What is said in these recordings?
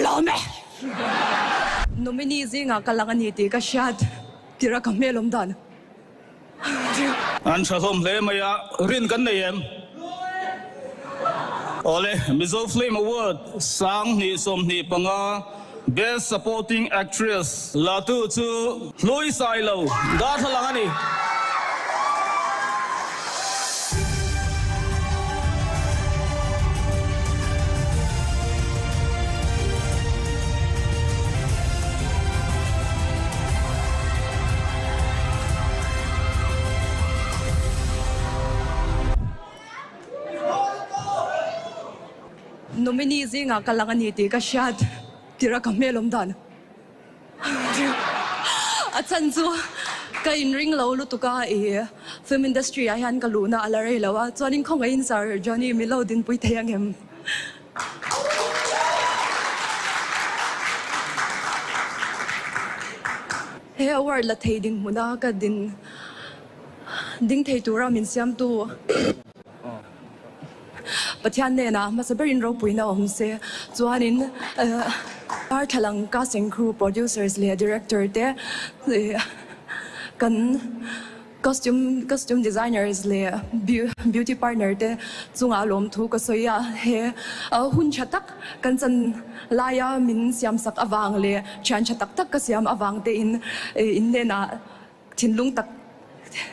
lawm e! Nominee zingah ka lang a ni tih ka hriat tirh a ka hmel awm dan. An tha hlawm hle mai a, rin kan nei em? Awle, Mizo Film Award 2025 Best Supporting Actress la tu chu Hlui Sailo darthlalang a ni. Nominee zingah ka lang a ni tih ka hriat tirh a ka hmel awm dan a chhan chu ka inring lo lutuk a, i film industry ah hian ka luhna a la rei lo a, chuanin khawngaihin Sir Johnny Milo dinpui thei angem? He award la thei dinhmuna ka din ding thei tura min siamtu Pathian hnenah hmasa berin ropuina awm se. Chuanin Darthlalang casting crew, producers leh director te kan Costume costume designers leh beauty partner te chungah lawmthu ka sawi a, he hun tha tak kan chan laia min siam sak avang leh thian tha tak tak ka siam avang te in in hnenah thinlung tak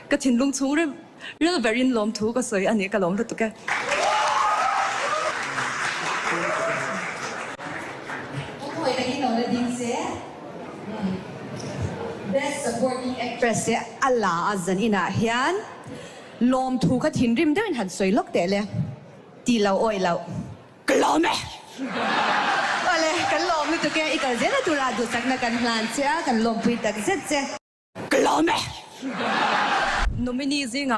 ka thinlung chhung ril ril berin lawmthu ka sawi a ni ka lawm lutuk e. Best Supporting Actress te a la a zan inah hian lawmthu kha thinrim deuhin han sawi lawk teh le ti lo awih loh. Ka lawm e! Awle, kan lawm lutuk e, i kal zel a tura duhsakna kan hlan che a, kan lawmpui tak zet che. Ka lawm e! Nominee zingah.